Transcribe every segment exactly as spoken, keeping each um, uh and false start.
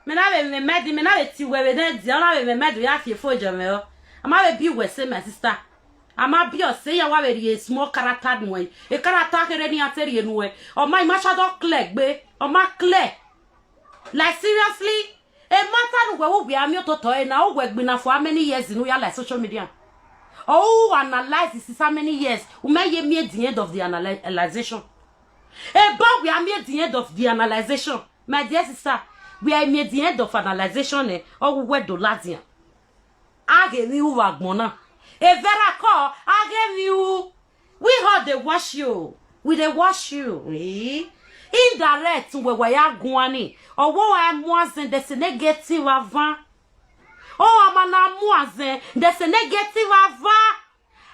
Mẹ na vbe mwẹ mẹdẹ, mẹ na vbe tie uwẹ vbe nẹ dia, ọ na vbe mwẹ mẹdẹ, ya fi efo jẹ mwẹ ọ. A ma vbe biẹ uwẹ sẹ, my sister. A ma biẹ ọ sẹ, ya wa vbe rhie small character nuẹn. E character kherhe ne iran te rhie nuẹn. Ọ ma, I ma cha do clear egbe. Ọ ma clear. Like, seriously? E matter ne uwẹ vbe uwẹ a miẹn ototọ ẹre na, uwẹ gbinna for how many years ne u ya like social media? Or u analyze since how many years? U ma ye miẹn the end of the analyzation. Eba wẹ a miẹn the end of the analyzation. My dear sister, wẹ a miẹn the end of analyzation nẹ, ọ ghe uwẹ do ladian. A ghe emwi ru vbe agbọn na. Evẹrakọ, a ghe emwi ru. We all dey watch you. We dey watch you. Eh? Indirect wẹ wa ya guan ni. Ọ wẹ wa mu azẹn, there's a negative avan. Ọ ma na mu azẹn, there's a negative avan.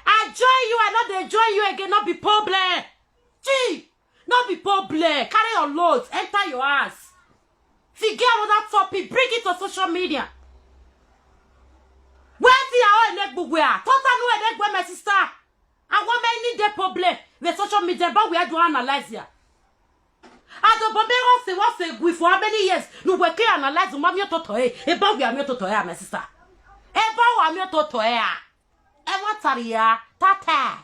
I join you, I no dey join you again, no be problem. Gee, no be problem. Carry your load, enter your house. Forget another topic, bring it to social media. Wetin a o enegbu wẹ a? Tota nu enegbu, my sister. A wa ma need the problem vbe social media, but we do analyze ya. Adobọ mẹ, what's a, what's a good for how many years? Nu wẹ ke analyze, u ma miẹn ototọ ẹre. Eba wẹ a miẹn ototọ ẹre, my sister. Eba wa miẹn ototọ ẹre a. Ẹ wa tari a, tata.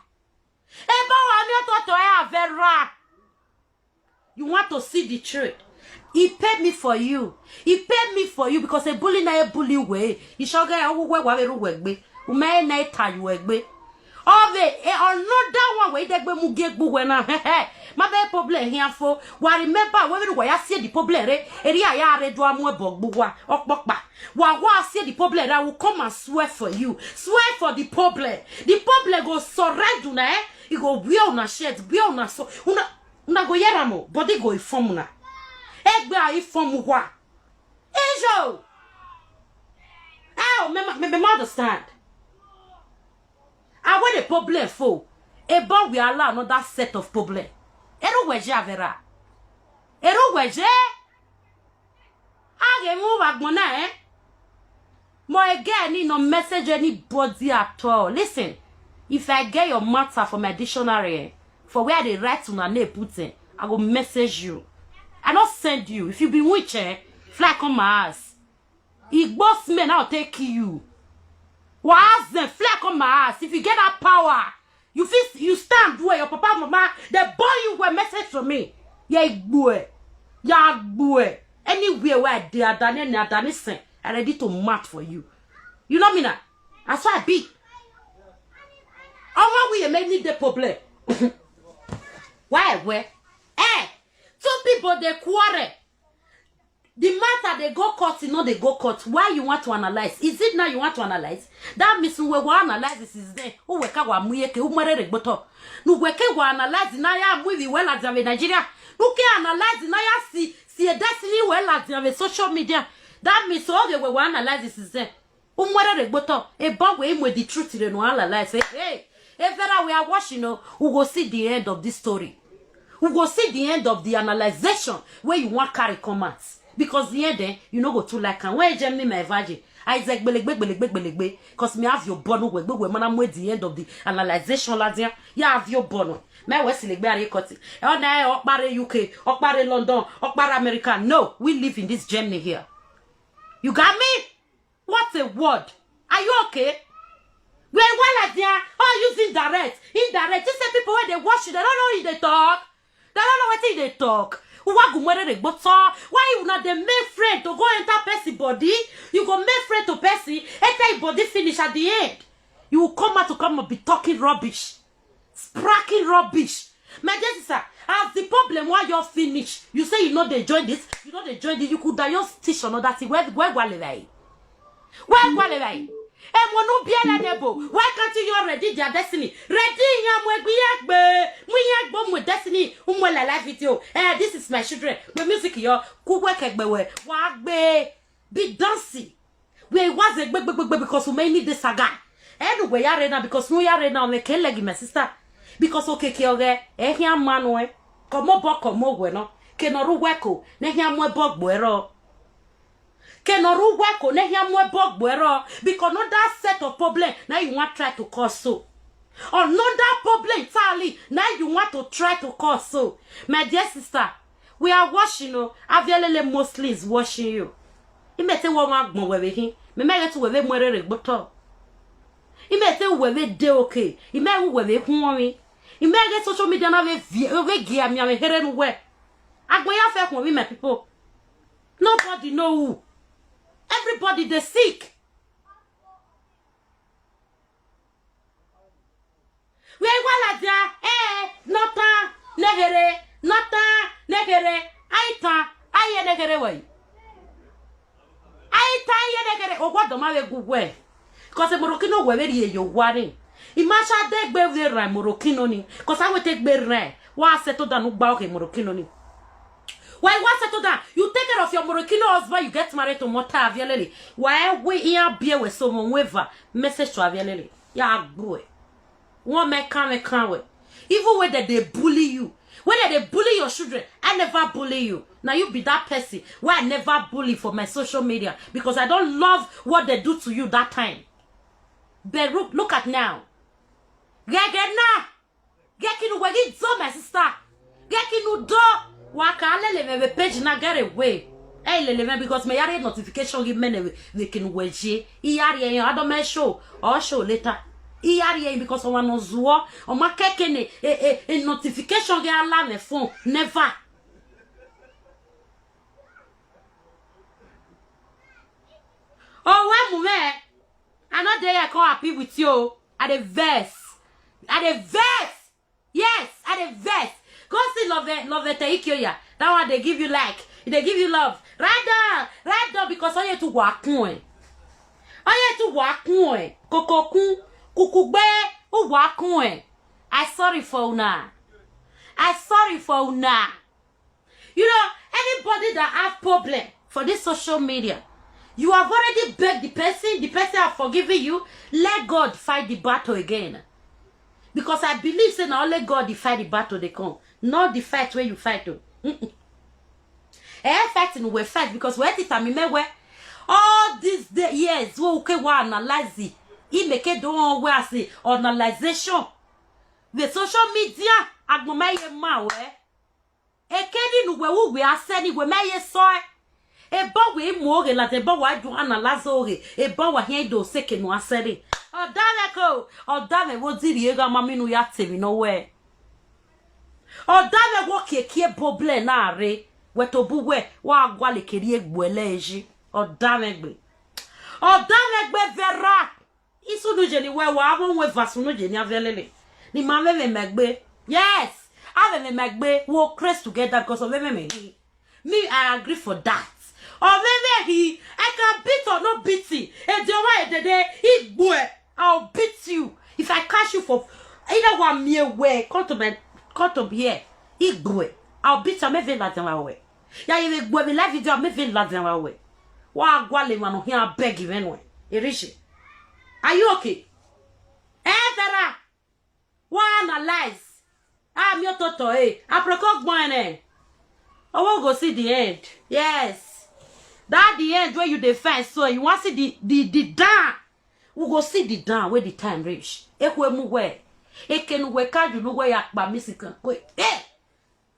Eba wa miẹn ototọ ẹre a vbe ra. You want to see the truth? He pay me for you. He pay me for you because e bully na e bully wẹ. Ishọghe, ọ ghe uwẹ wa vbe rre uwẹ egbe. U ma na ta ye uwẹ egbe. Ọ vbe, e, another one wẹ i degbe mu gie gbe uwẹ na. Ma vbe problem khian fo. Wa remember, wẹ vbene uwa ya si the problem rre, erriọ a ya rre do a mu ẹbọ gbe uwa, ọkpọkpa. Wa wa si the problem rre, I will come and swear for you. Swear for the problem. The problem go surround una, eh? E go wear una shirt, wear una so. Una, una go ye erha mọ, body go inform una. Egbe a inform uwa. Ijo. Eh, me, me, me, me understand. A wẹ the problem fo, eba wẹ a la another set of problem. Erha uwẹ ye a vbe ra. Erha uwẹ ye. A ghe emwi ru vbe agbọn na, eh? Mọ egẹ ni no message anybody at all. Listen, if I get your matter for my dictionary, eh, for where I dey write una name put, eh, I go message you. I no send you. If you be witch, eh, fly come my house. Igbo smell now take kill you. Wa zẹ, fly come my house. If you get that power, you fit, you stand where your papa, mama, they born you with message to me. Yeah, Igbo. Yeah, Igbo. Anywhere where I dey, Adani, any Adani send, I ready to mount for you. You know me now? That's why I be. Ọmọ wẹ a miẹn need the problem. Why, where? Eh, two people dey quarrel. The matter dey go court, e no dey go court. Why you want to analyze? Is it now you want to analyze? That means uwẹ wa analyze since then. Uwẹ ka wa mu iyeke, u mu ẹre rre egbe otọ. Ne uwẹ ke wa analyze na ya mu ivbi wẹ ladian vbe Nigeria. Ne u ke analyze na ya si, si e destiny wẹ ladian vbe social media. That means ọ ghe wẹ wa analyze since then. U mu ẹre rre egbe otọ, eba wẹ i mu the truth rre ne u analyze. Hey, hey. Evẹra, we are watching, oh, we go see the end of this story. We go see the end of the analyzation wey you wan carry come out. Because the end, eh, you no go too like am. Wẹ Germany, my virgin. Isaac, gbelegbe, gbelegbe, gbelegbe. 'Cause me have your bone, we, we, we, man, I'm with the end of the analyzation, ladian. Ya have your bone. Me, we, si legbe, are cut. Oh, na, ọkpa rre U K, ọkpa rre London, ọkpa rre America. No, we live in this Germany here. You got me? What a word. Are you okay? We are well at there. All using direct, indirect. You say people when they watch you, they don't know what they talk. They don't know what they talk. Uwa gu mu ẹre rre egbe otọ. Why una dey make friend to go enter person body? You go make friend to person, enter his body finish at the end. You will come out to come and be talking rubbish. Spracking rubbish. My dear sister, as the problem why you finish, you say you no dey join this, you no dey join this, you could have just teach another thing. Where, where, where, where, where, where, where? Ẹmwẹ ne u biẹ lẹ ne ebo, why can't you ready their destiny? Ready iran mu egbe iran gbe, mu iran gbe mu destiny, u mu la live video. Eh, this is my children. My music yo, ku wẹ kẹgbẹ wẹ, wa gbe, be dancing. Wẹ wa zẹ gbe gbe gbe gbe because u mẹ need the saga. Ẹ ne uwẹ ya rre na because u ya rre na, ọ mẹ ke lẹgi my sister. Because okeke ọghẹ, ẹ khian ma nuẹn. Kọmọ obọ kọmọ owẹ nọ. Ke ne ọ rre uwẹ ẹko, ne ẹ khian mu ẹbọ gbe ẹrọ. Ke ne ọ rre uwẹ ẹko, ne ẹ khian mu ẹbọ gbe ẹrọ. Because another set of problem, now you want try to cause so. Another problem entirely, now you want to try to cause so. My dear sister, we are watching, oh, Avielele mostly is watching you. Imẹ te wẹ ọmwa agbọn wẹ vbe khin, mẹ mẹ ghe te uwẹ vbe mu ẹre rre gbe otọ. Imẹ te uwẹ vbe de oke, imẹ ghe uwẹ vbe khuọnmwi. Imẹ ghe social media na vbe vie, vbe gie amianmwẹ here ne uwẹ. Agbọn ya fẹ khuọnmwi, my people. Nobody know who. Everybody dey sick. Wẹ wa ladian, eh, nọtan nekherhe, nọtan nekherhe, a i tan, a i ye nekherhe wẹ. A i tan, a i ye nekherhe, owa dọ ma vbe gu wẹ. Cause emorokino wẹ vbe rhie ye owa rre. I ma sa de egbe vbe rran emorokino ni, cause a wẹ te egbe rran, wa settle down, u gba ọghe emorokino ni. Why you want settle down? You take care of your Morokino husband, you get married to Mota Avielele. Why we iran bie we so mo weva message to Avielele? Ya gbue. One man come and come we. Even when they, they bully you, when they, they bully your children, I never bully you. Now you be that person where I never bully for my social media because I don't love what they do to you that time. But look, look at now. Gẹgẹ na, ghẹ kinu wẹ ghi do, my sister. Ghẹ kinu do. Wa ka lele mwẹ vbe page na get away. Ẹ i lele mwẹ because mẹ ya rhie notification ghi mẹ nẹ vbe, vbe kinu wẹ ye. I ya rhie yan, adọ mẹ show, ọ show later. I ya rhie because ọmwa ne ọ zuọ, ọ ma kẹke ne, e, e, e notification ghi a la mwẹ phone. Never. Ọ wẹ mu mwẹ, I no dey here come happy with you. I dey vex. I dey vex. Yes, I dey vex. Go see Love, Love Teikioya. That one dey give you like. E dey give you love. Write down, write down because ọ ye tu wa kun ẹ. Ọ ye tu wa kun ẹ. Kokokun, kukugbe, u wa kun ẹ. I sorry for una. I sorry for una. You know, anybody that have problem for this social media, you have already begged the person, the person have forgiven you. Let God fight the battle again. Because I believe say na only God dey fight the battle dey come, not the fight wey you fight o. Mm-mm. Eh, fight ne uwẹ fight because wẹ ti tama mẹ wẹ all these day, years wey u ke wa analyze, I mẹ ke do wẹ as a analyzation. The social media, agbọn ma ye ma wẹ. Ekeni ne uwẹ ru wẹ a sẹ ni wẹ mẹ ye sọ ẹ. Eba wẹ i mu oghe ladian, eba wa ju analyze oghe, eba wa khian do sẹ eke ne a sẹ rre. Ọ da mwẹ ko, ọ da mwẹ vbe odi rhie gha ma mi ne u ya te emwi ne ọ wẹ. Ọ da mwẹ wẹ okiekie problem na rre, wẹ tobọ uwẹ wa gualọ eke rhie gbuẹ lẹ yi. Ọ da mwẹ gbe. Ọ da mwẹ gbe vbe erha. Isunu ye ni wẹ wa, avbe owẹn eva sunu ye ni Avielele. Ne ima mwẹ ẹmwẹ mẹ gbe. Yes, a mwẹ ẹmwẹ mẹ gbe, we craze together because of ẹmwẹ mẹ gbe. Me, I agree for that. Ọ mwẹ ẹmwẹ ghi, I can beat or not beat. Ede ọmwa edede, I gbuẹ, I'll beat you. If I catch you for, I don't want me away. Come to my, come to here. I gbuẹ, I'll beat you. Mẹ vbe ladian vbe wẹ. Ya ye vbe gbuẹ vbe live video, mẹ vbe ladian vbe wẹ. Wa gualọ emwa ne ọ khian beg mwẹ nuẹn. Errishi. Are you okay? Eh, Vera. Wa analyze. A miẹn ototọ ẹre, aproko gbọn ẹnrẹn. Oh, we go see the end. Yes. That the end where you dey find so, you wan see the, the, the down. We go see the down when the time reach. Ekhue mu wẹ. Eke ne uwẹ ka ju ne uwẹ ya kpa misi kan. Hey!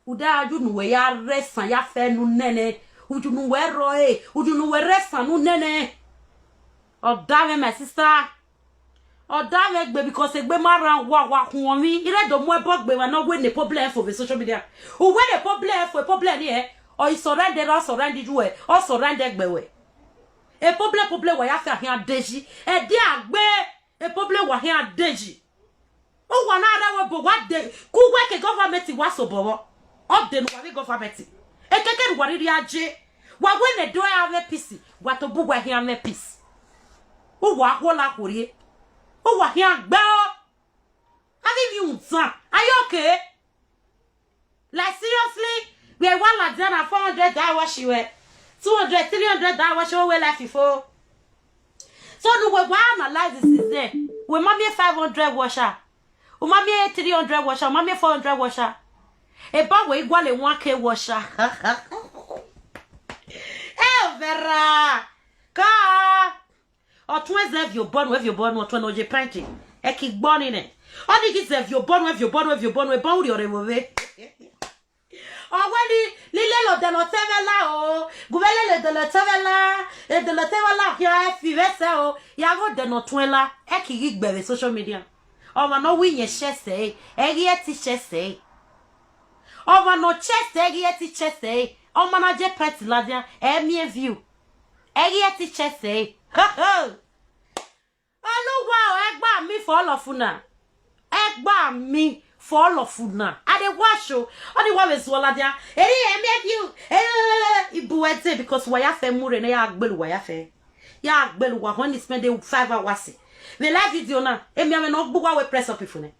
Uda ju ne uwẹ ya rre esan ya fẹ ne u nene. Uju ne uwẹ rrọọ ẹre, uju ne uwẹ rre esan ne u nene. Ọ da mwẹ, my sister. Ọ da mwẹ gbe because egbe ma rran wa wa khuọnmwi. I re do mu ẹbọ gbe emwa ne ọ wẹ ne problem fo vbe social media. U wẹ ne problem fo, problem ni ẹ. Ọ i surrender, ọ surrender ju ẹ, ọ surrender gbe wẹ. E problem, problem wa ya fẹ a khian de yi. Ẹdẹ a gbe, e problem wa khian de yi. Uwa na rre ẹvbo ebo, wa de, ku uwa ke government wa sobọ vbọ. Ọ de ne uwa vbe government. Ekeke ne uwa rhirhi a je. Wa wẹ ne do ra mwẹ peace, wa tobọ uwa khian mwẹ peace. Uwa khuọla khuorrie. Uwa khian gbe o. Avbe ivbi untan, are you okay? Like, seriously, wẹ wa ladian na four hundred da wash wẹ, two hundred, three hundred da wash wẹ, wẹ life fo. So ne uwẹ wa analyze since then, wẹ ma miẹn five hundred washer, u ma miẹn three hundred washer, u ma miẹn four hundred washer. Eba wẹ i gualọ one K washer. Eh, Vera, ka. Ọtuẹn zẹ viọ obọ nuẹn, viọ obọ nuẹn, ọtuẹn ne ọ ye pint. Ẹ ke gbe ọnii nẹ. Ọnii ghi zẹ viọ obọ nuẹn, viọ obọ nuẹn, viọ obọ nuẹn, eba u rhiọrre vbe ove. Ọ wẹ ni, ni lele odẹ ne ọ tẹn mwẹ la o, gu mwẹ lele odẹ ne ọ tẹn mwẹ la, odẹ ne ọ tẹn mwẹ la khian ẹ fi vbe sẹ o, ya ghe odẹ ne ọ tuẹn la, ẹ ki ghi gbe vbe social media. Ọmwa ne ọ wẹ iyẹn chest ẹre, ẹ ghi ẹtin chest ẹre. Ọmwa ne ọ chest ẹre, ẹ ghi ẹtin chest ẹre, ọ ma na je pet ladian, ẹ miẹn view. Ẹ ghi ẹtin chest ẹre. Ho, ho. Ọlọwa o, ẹgba mi for all of una. Ẹgba mi for all of una. A de wa show. Ọni wa vbe zuọ ladian. Eri emi view. Eh, ibu ẹdẹ because wa ya fẹ mu rre ne ya gbelu wa ya fẹ. Ya gbelu wa họn ni spend five hours. Vbe live video na, emianmwẹ ne ọ gbe uwa wẹ press up ifu nẹ.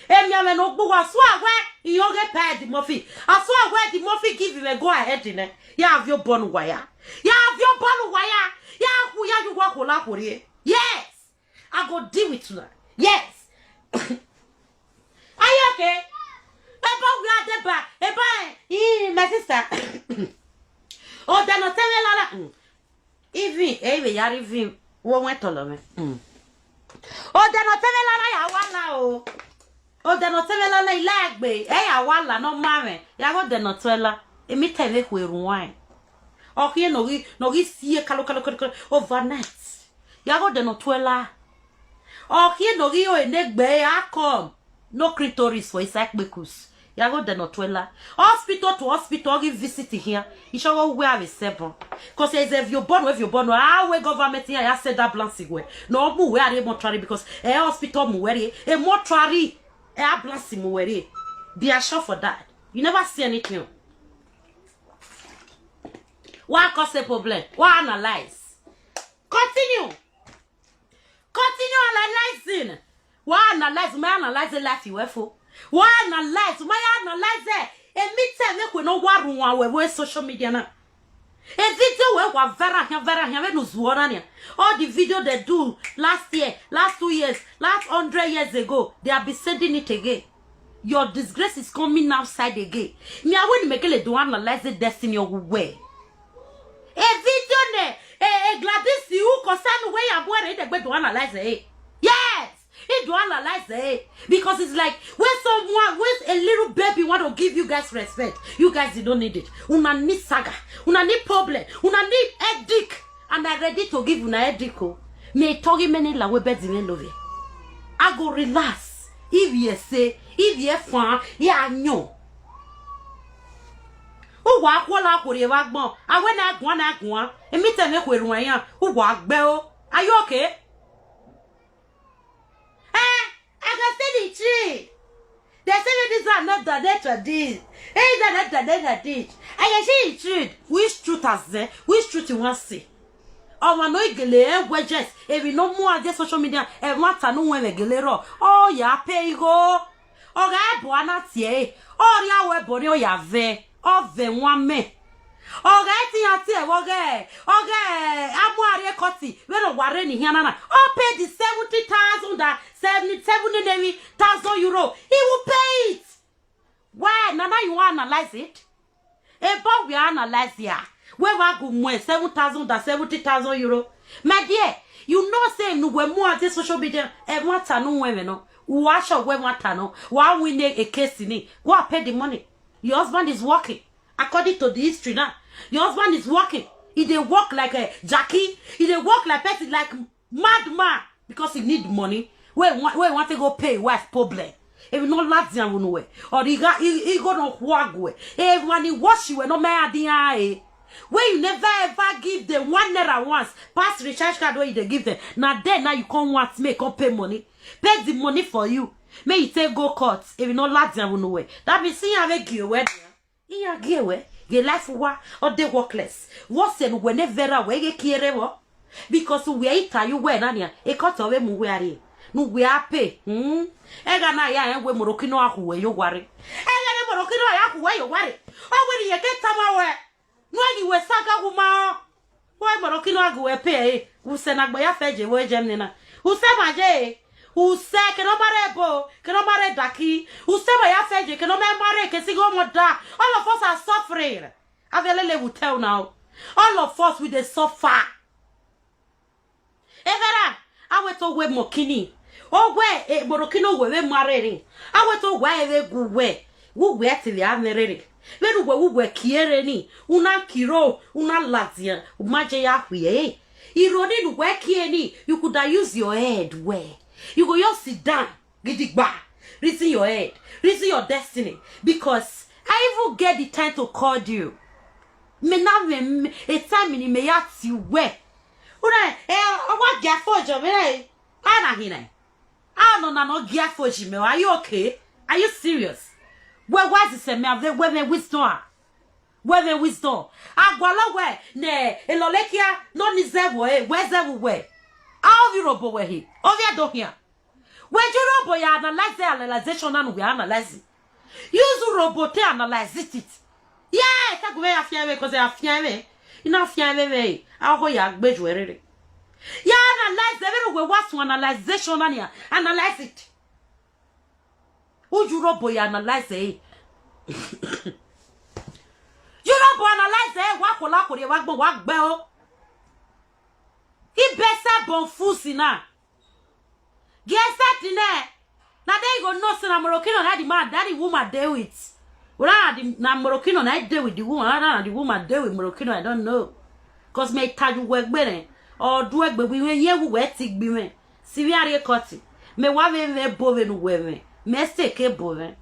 Emianmwẹ ne ọ gbe uwa, asua wẹ, iran ghe pa Eddie Murphy. Asua wẹ Eddie Murphy give mwẹ go ahead nẹ. Ya viọ obọ ne uwa ya. Ya viọ obọ ne uwa ya. Ya khu ya ye uwa khuola khuorrie. Yes. I go deal with una. Yes. Are you okay? Eba we are there, ba. Eba, eh, eh, my sister. Odẹ ne ọ tẹn mwẹ la la. Mm. Even, eh, vbe ya rri even, wo wẹn tọlọ mwẹ. Mm. Odẹ ne ọ tẹn mwẹ la na ya wa la o. Odẹ ne ọ tẹn mwẹ la na, I la egbe, ẹ ya wa la ne ọ ma mwẹ. Ya ghe odẹ ne ọ tuẹn la. Emi tẹn vbe khuerhunmwu ẹn. Ọ khian ne ọ ghi, ne ọ ghi sie kalo, kalo, kalo, kalo, overnight. Ya ghe odẹ ne ọ tuẹn la. Ọ khian ne ọ ghi ro enegbe a come. No clean tourist for inside kpekus. Ya ghe odẹ ne ọ tuẹn la. Hospital to hospital, ọ ghi visit khian. Isọghe uwẹ avbe sẹbọn. Cause ẹzẹ viọ obọ nuẹ, viọ obọ nuẹ. A wẹ government iran ya send ambulance wẹ. Ne ọ mu wẹ a rrie mortuary because ẹ hospital mu wẹ rrie. E mortuary, ẹ ambulance mu wẹ rrie. They are sure for that. You never see anything. Wa cause a problem. Wa analyze. Continue. Continue analyzing. Wa analyze, ma analyze life wẹ fo. Wa analyze, ma ya analyze. Emi tẹn mwẹ khuẹ ne ọ wa rhuan wẹ vbe social media na. E video wẹ wa viral khian, viral khian, vbene u zuọ na nian. All the video they do last year, last two years, last hundred years ago, they have been sending it again. Your disgrace is coming outside again. Mi a wẹ ne mẹ gele do analyze the destiny of where. E video nẹ, e, e Gladys, u concern wẹ ya bu ẹre, i dẹgbe do analyze ẹre. Yes, he do analyze ẹre. Because it's like when someone, when a little baby want to give you guys respect, you guys, you don't need it. Una need saga, una need problem, una need headache, and I ready to give una headache o. Me talk many la we bed me love. I go relax. If you say, if you fan, ya nyo. Uwa khuọla khuorri evba agbọn, a wẹ ne a guan, ne a guan, emi tẹn mwẹ khuerhunmwu iran, uwa gbe o. Are you okay? Eh, I can see the tree. They say this one not donate to this. Hey, they not donate to this. I can see the truth. Which truth has there? Which truth you want to see? Ọmwa ne ọ i gele rẹn wẹ yes, emwi ne ọ mu a die social media, ẹmwata ne uwẹ mwẹ gele rrọọ, ọ ya pay igho. Ọ gha ẹbọ a na tie ẹre, ọ rhie aro ẹbọ ni ọ ya vẹ, ọ vẹ wan mẹ. Ọ gha ẹtin iran tie vbe ọghe, ọghe a mu a rrie court vbene ọ wa rre ni khian na na, ọ pay the seventy thousand, seventy, seventy nene emwi thousand euro, he will pay it. Wẹ nana you wan analyze it? Eba wẹ analyze ya. Wẹ wa gu mu seven thousand and seventy thousand euro. My dear, you know say ne uwẹ mu a die social media, ẹmwata ne uwẹ mwẹ nọ, u wa shọ wẹ ẹmwata nọ, wa win a, a case ni, go and pay the money. Your husband is working. According to the history now, your husband is working. He dey work like a Jackie. He dey work like person, like madman, because he need money. Where he wa-, where he want to go pay wife problem. If you no ladian unu we, or he got, he, he go no whague. If when he wash you, no matter the eye. Where you never ever give them one naira once, pass recharge card where you dey give them. Now then, now you come want me come pay money, pay the money for you. May you take go court. If you no ladian unu we, that means see how they give you where. Iran gie wẹ, ghe life uwa, ọ de worthless. Vbọzẹ ne uwẹ ne vbe ra wẹ ghe kie rre vbọ? Because uwẹ i ta ye uwẹ na nian, ekọtẹ ọ vbe mu uwẹ a rrie, ne uwẹ a pay. Hmm. Ẹghẹ na ya rẹn wẹ Moroki nọ a khu uwẹ ye owa rre. Ẹghẹ ne Moroki nọ ya khu uwẹ ye owa rre. Ọ wẹ ne irẹn ke tama wẹ, ne uwẹ ghi wẹ saga wu ma rẹn. Wẹ Moroki nọ a gu wẹ pay ẹre, usẹ ne agbọn ya fẹ je vbe Germany na. Usẹ ma je, usẹ ke ne ọ ma rre ebo, ke ne ọ ma rre daki, usẹ ma ya fẹ je, ke ne ọ ma ma rre ke sigho ọmọ da. All of us are suffering. Avbe lele will tell now. All of us, we dey suffer. Evbara, a wẹ te owẹ Moroki ni. Owẹ, eh, Moroki nọ wẹ vbe ma rre rin. A wẹ te owẹ vbe gu wẹ. Wẹ uwẹ te vbe a mwẹ rere. Vbene uwẹ, wẹ uwẹ kie rre ni, u na kiro, u na ladian, u ma je ya khuiẹ. Iroro ni ne uwẹ kie ni, you coulda use your head well. You go just sit down gidigba, reason your head, reason your destiny, because I even get the time to call you. Mẹ na mwẹ, e time ni mẹ ya tie uwẹ. Una, eh, ọ wa gia fo jọ mẹ rẹ. A na hin nẹ. A nọ na nọ gia fo ji mẹ. Are you okay? Are you serious? Wẹ wa zisẹ mẹ ave wẹ mwẹ wisdom a. Wẹ mwẹ wisdom. A gualọ wẹ ne elọlekhia nọ ni zẹ vbe ẹ, wẹ zẹ vbe uwẹ. A ovbi Urhobo wẹ he. Ovbi Ẹdo khian. Wẹ ju Urhobo ya analyze analyzation na ne uwẹ analyze. Use Urhobo te analyze it. Yes, a gu mwẹ ya fian ẹmwẹ, 'cause a fian ẹmwẹ. I na fian ẹmwẹ mwẹ, a ho ya gbe ju ẹre rre. Ya analyze vbene uwẹ wa sun analyzation na nian, analyze it. U ju Urhobo ya analyze ẹre. Ju Urhobo analyze ẹre, wa khuọla khuorriẹ vbe agbọn, wa gbe o. Ibẹsẹ bọ fusi na. Gie sẹtin nẹ, na de igho nọ sẹ na Moroccan na the man, that the woman dey with. Whether na the, na Moroccan na dey with the woman, whether na the woman dey with Moroccan, I don't know. 'Cause mẹ ta ye uwẹ gbe nẹ, ọ du ẹgbe vbe iye uwẹ ti gbe mwẹ. Sivbi a rrie court, mẹ wa vbe mwẹ ebo vbene uwẹ mwẹ, mẹ seke ebo mwẹ.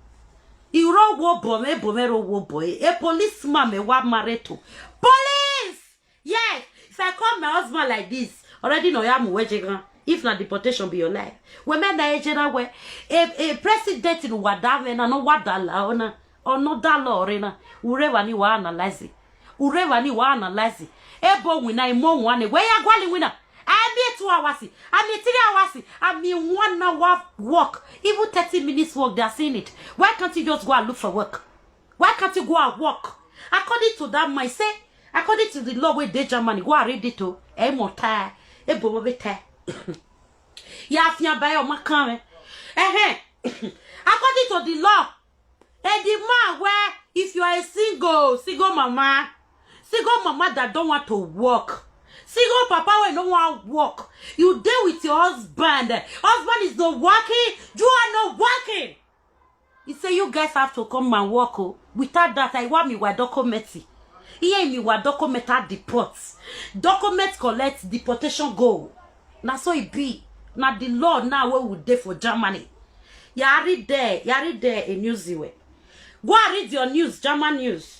I rre owo obọ mwẹ, ebo mwẹ rre owo obọ ẹre. A policeman mẹ wa marry to. Police! Yes, if I call my husband like this, already nọ ya mu wẹ je ghan. If na deportation be your life. Wẹ mẹ na eje na wẹ, a, a president ne uwa da mwẹ na, ne uwa da la ọ na, ọ nọ da la ọre na, u rre evba ni wa analyze. U rre evba ni wa analyze. Ebo winna, I mu owan nẹ, wẹ ya gualọ iwinna. I miẹn two hours, I miẹn three hours, I miẹn one hour work, even thirty minutes work, they are seeing it. Why can't you just go and look for work? Why can't you go and work? According to that man, he say, according to the law wey dey Germany, go and read it o. Ẹ mọ ta, ebo vbe ta. Ya fian ba ọ ma kan mwẹ. Ẹhẹn. According to the law, and the man where if you are a single, single mama, single mama that don't want to work, single papa wey no wan work, you dey with your husband, husband is not working, you are not working. He say you guys have to come and work o. Without that, I want me wa document. Iye mi wa document a deport. Document collect, deportation go. Na so e be. Na the law now wey we dey for Germany. Ya read there, ya read there a news iwe. Go and read your news, German news.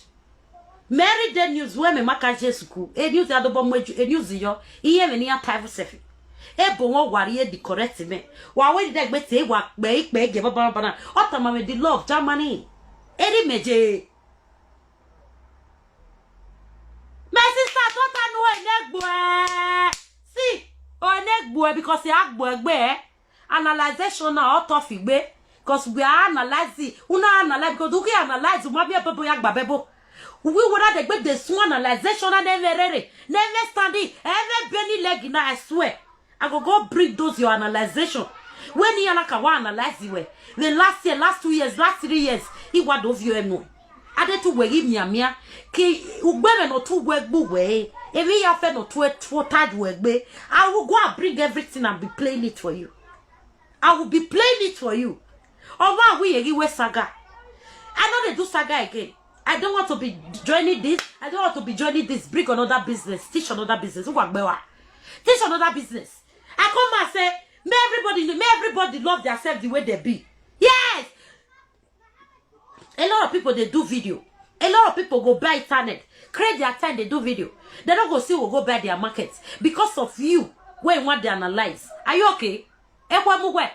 Mẹ read the news wẹ mẹ ma ka je school. A news ya dobọ mu eju, a news yọ. Iye mwẹ ne iran ta ẹvbo sẹfe. Ebo wọn wa rrie the correct mẹ. Wa wẹ dẹgbe te wa kpẹ ikpẹ gie baba baba na. Ọ tama mwẹ the law of Germany. Eri mẹ je. My sister, tota nu ene gbuẹ. See, ene gbuẹ because a gbuẹ gbe. Analyzation na ọ tọ fi gbe, 'cause we are analyzing. Una analyze because u ghi analyze, u ma miẹn ẹbẹbo ya gba ẹbẹbo. Uwi wẹ na dẹgbe de sun analyzation na ne mwẹ rere, ne mwẹ standing, ẹ mwẹ bend leg na, I swear. I go go bring those your analyzation. When iran na ka wa analyze wẹ, the last year, last two years, last three years, I wa do viọ ẹnuẹn. A de tu wẹ ghi mianmian, ke ugbẹmwẹ ne ọ tu wẹ gbe uwẹ re, emwi iyafẹ ne ọ tu ẹtuọ ta ye uwẹ gbe. I will go and bring everything and be playing it for you. I will be playing it for you. Ọmwa wẹ iye ghi wẹ saga. I no dey do saga again. I don't want to be joining this. I don't want to be joining this. Bring another business. Teach another business. Who gbe wa? Teach another business. I come and say, may everybody, may everybody love themselves the way they be. Yes. A lot of people they do video. A lot of people go buy internet, create their time, they do video. They don't go see will go buy their market because of you. Where you want they analyze? Are you okay? Ekwe mu we.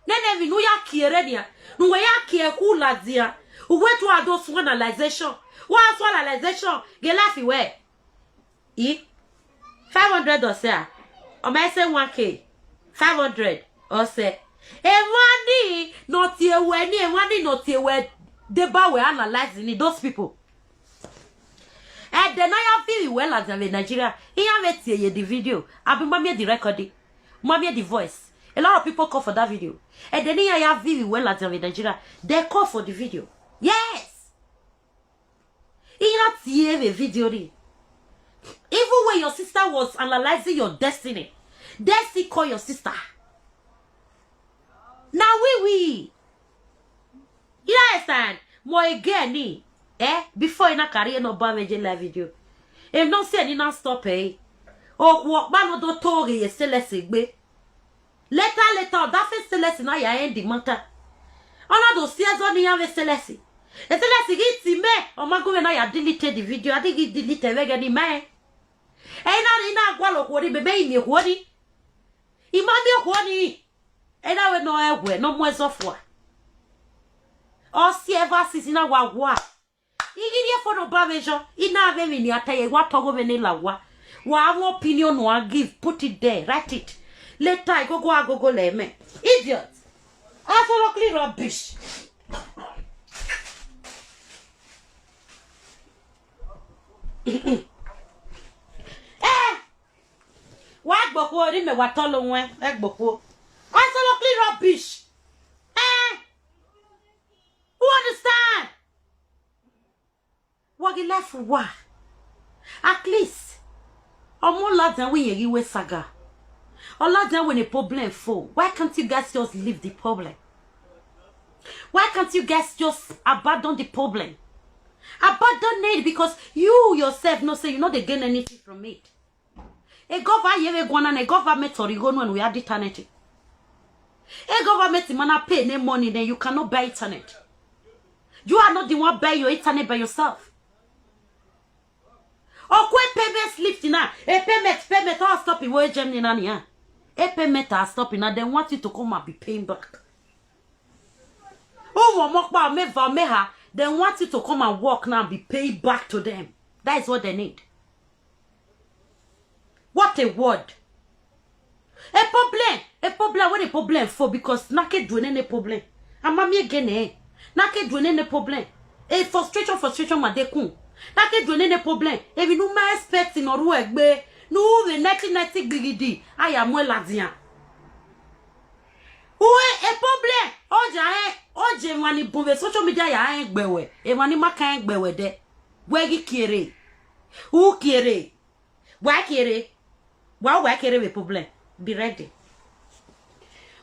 Nene mi nu ya kie re nia. Nu we ya kie khu la dia. Uwe tu ado su analyzation. Wa su analyzation. Ge life we. I five hundred ọsẹ a. Ọ ma sẹ one K. Five hundred ọsẹ. Emwa ni nọ tie wẹ ni, emwa ni nọ tie wẹ deba wẹ analyze ni those people. Ẹdẹ ne a ya viọ wẹ ladian vbe Nigeria, iran vbe tie ye the video, abi ma miẹn the recording, ma miẹn the voice. A lot of people call for that video. Ẹdẹ ne iran ya viọ wẹ ladian vbe Nigeria, they call for the video. Yes. Iran tie vbe video ni. Even when your sister was analyzing your destiny, they still call your sister. Na we we. You understand? Mọ egẹ ni, eh, before I na ka rhie ne ọ ba mwẹ ye live video. Emwi ne ọ si ẹre ne I na stop ẹre. Okhuo ọkpa ne ọ do to ghe ye Celeste egbe. Later, later, ọ da fe Celeste na ya end the matter. Ọ na do si ẹzọ ne iran vbe Celeste. E Celeste ghi ti mẹ, ọ ma gu mwẹ na ya delete the video, a di ghi delete ẹvbo ẹghẹ ne I ma rẹn. Ẹ i na, I na gualọ okhuo ni, mẹ, mẹ i miẹn okhuo ni. I ma miẹn okhuo ni. Ẹ i na wẹ ne ọ rẹn wẹ ne ọ mu ẹzọ fua. Ọ si ẹvbo asisi na wa wa. I ghi rhie phone number mwẹ yọ, I na vbe emwi ne a ta ye, wa tọghe ovbi ne la owa. Wa mwẹ opinion ne uwa give, put it there, write it. Later, I go, go, I go, go, lẹ mẹ. Idiot. Absolutely rubbish. Eh! Wa gbokhuo, rhie mẹ wa tọlọ owẹn, ẹ gbokhuo. Absolutely rubbish. Eh! Who understand? Wa ghi life wa. At least, ọmọ ladian wẹ irẹn ghi wẹ saga. Ọ ladian wẹ ne problem fo. Why can't you guys just leave the problem? Why can't you guys just abandon the problem? Abandon it because you yourself know say you no dey gain anything from it. E government ye vbe guan na, e government ọre igho nuẹn ne u ya da internet. E government ma na pay ne money, then you cannot buy internet. You are not the one buy your internet by yourself. Ọ ku e payment slip na, e payment, payment, all stop iwe Germany na nian. E payment a stop na, they want you to come and be paying back. Uwẹ ọmọ ọkpa, ọmọ eva, ọmọ eha, they want you to come and work now and be paid back to them. That is what they need. What a word. A problem, a problem, what a problem for? Because na ke do nene problem. A ma miẹn ghe nẹ, na ke do nene problem. A frustration, frustration ma dekun. Na ke do nene problem. Emwi ne u ma expect ne ọ rhuẹ egbe, ne u vbe nineteen ninety gbigidi, a ya muẹn ladian. Uwẹ, a problem, ọ ya rẹn, ọ ya emwa ni bun vbe social media ya rẹn gbe wẹ, emwa ni ma ka rẹn gbe wẹ dẹ. Wẹ ghi kie rre. U kie rre. Wa kie rre. Wa, wa kie rre vbe problem. Be ready.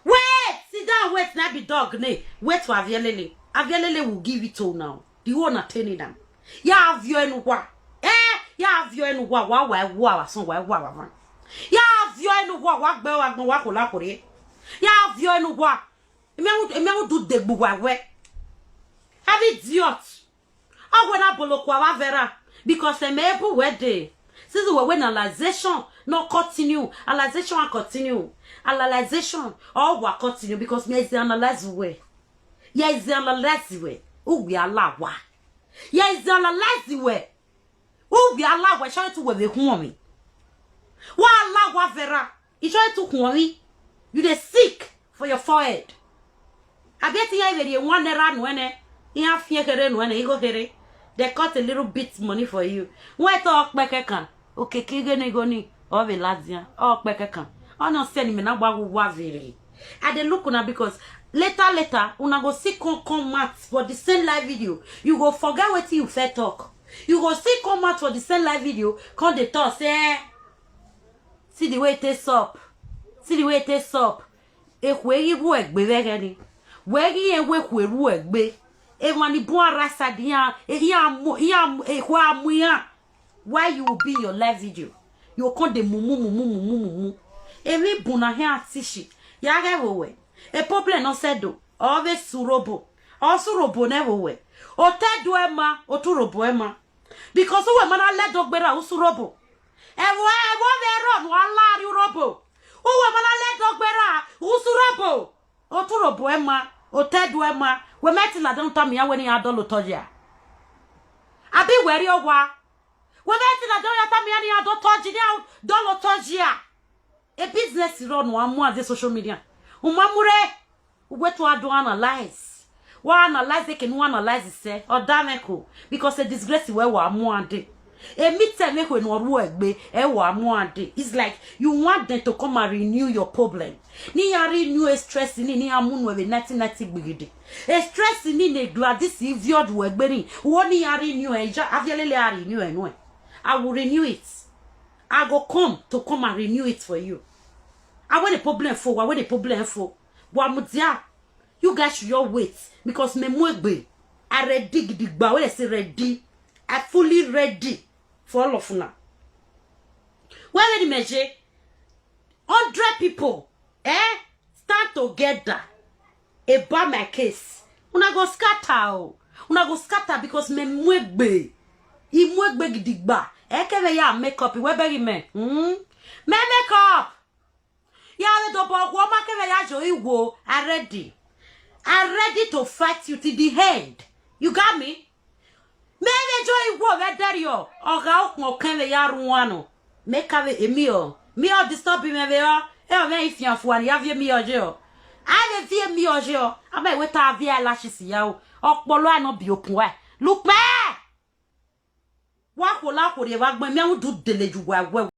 Wait, sit down, wait, na be dog ne. Wait for Avielele. Avielele will give it all now. The whole na teni na. Ya viọ enu wa. Eh, ya viọ enu wa, wa, wa, wa, wa, son, wa, wa, wa, wa. Ya viọ enu wa, wa gbe wa gbọn, wa kola kore. Ya viọ enu wa. Emi a, emi a do degbe uwa wẹ. Have idiot. Ọ wẹ na bolo kua vbe avẹ ra, because ẹmẹ bu wẹ dee. Since wẹ wẹ ne analyzation no continue, analyzation a continue. Analyzation ọ wa continue because me is analyze wẹ. Ya is analyze wẹ. U wi ala wa. Ya is analyze wẹ. U wi ala wa, I sure tu wẹ vbe khuọnmwi. Wa ala wa vbe ra. I sure tu khuọnmwi. You dey sick for your forehead. Abi eti iran vbe rhie one naira nuẹn nẹ, iran fian kherhe nuẹn nẹ, igho kherhe. They cut a little bit money for you. Wẹ te ọ kpẹkẹ kan, okeke ighe ne igho ni, ọ vbe ladian, ọ kpẹkẹ kan. Ọ nọ sẹ ne imẹ na wa wu wa vbe rre. I dey look una because later, later, una go see come, come out for the same live video. You go forget wetin you first talk. You go see come out for the same live video, come dey talk say, eh, see the way it take sup. See the way it take sup. Ekhue ghi rhuẹ egbe vbe ẹghẹ ni. Wẹ ghi rẹn wẹ ekhue rhuẹ egbe. Emwa ni bun ara side iran, iran mu, iran mu, ekhue a mu iran. Why you will be in your live video? You come dey mumu, mumu, mumu, mumu. Emwi bun na hia tishi. Ya ghẹ vbe wẹ. A problem nọ sẹ do. Ọ vbe su robo. Ọ su robo nẹ vbe wẹ. Otẹdo ẹma, otu robo ẹma. Because uwẹ ma na lẹ do gberra, u su robo. Ẹvbo, ẹvbo vbe rrọọ ne u a la rrie urhobo. Uwẹ ma na lẹ do gberra, u su robo. Otu robo ẹma, otẹdo ẹma, wẹ mẹ ti ladian tama iran wẹ ne iran dọlọ otọ ya. Abi wẹ rrie owa. Wẹ mẹ ti ladian ya tama iran ne iran dọlọ otọ ya, ne iran dọlọ otọ ya. E business rrọọ ne u a mu a dee social media. U ma mu rre. Uwẹ te u a do analyze. Wa analyze eke ne u analyze sẹ, ọ da mwẹ ko, because a disgrace wẹ wa mu a dee. Emwi te mwẹ ekhue ne ọ rhuẹ egbe, ẹ wa mu a dee. It's like you want them to come and renew your problem. Ne iran renew a stress ni, ne iran mu nuẹn vbe nineteen ninety gbigidi. A stress ni ne Gladys viọ rhuẹ egbe ni, uwẹ ne iran renew ẹ, Avielele a renew ẹ nuẹn. I will renew it. I go come to come and renew it for you. A wẹ ne problem fo, wa wẹ ne problem fo. Wa mudia. You guys should just wait because mẹ mu egbe. I ready gidigba, wẹ lẹ say ready. I fully ready for all of una. Wẹ vbene imẹ ye, hundred people, eh, stand together about my case. Una go scatter o. Una go scatter because mẹ mu egbe. I mu egbe gidigba. Ẹkẹ vbe ya make up, wẹ bẹghe mẹ. Hmm? Mẹ make up. Ya vbe dobọ wo, ma kevbe ya yo igho, I ready. I ready to fight you till the end. You got me? Mẹ vbe yo igho vbe ẹdẹrriọ, ọ gha okhuo kẹn vbe ya rhuan nọ. Mẹ ka vbe emi ọ, mi ọ disturb mwẹ vbe ọ, ẹ ọ mwẹ ifian fua ne I ya viọ emi ọ ye ọ. A vbe viọ emi ọ ye ọ, a ma wẹ te a viọ eyelashes ya o. Ọkpọlọ a nọ biẹ okun wa. Lukpẹ! Wa khuo la khuo rrie vbe agbọn, mẹ a mu du dele ye uwa ẹwẹ.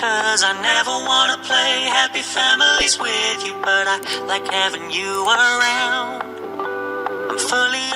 Cause I never wanna play happy families with you, but I like having you around. I'm fully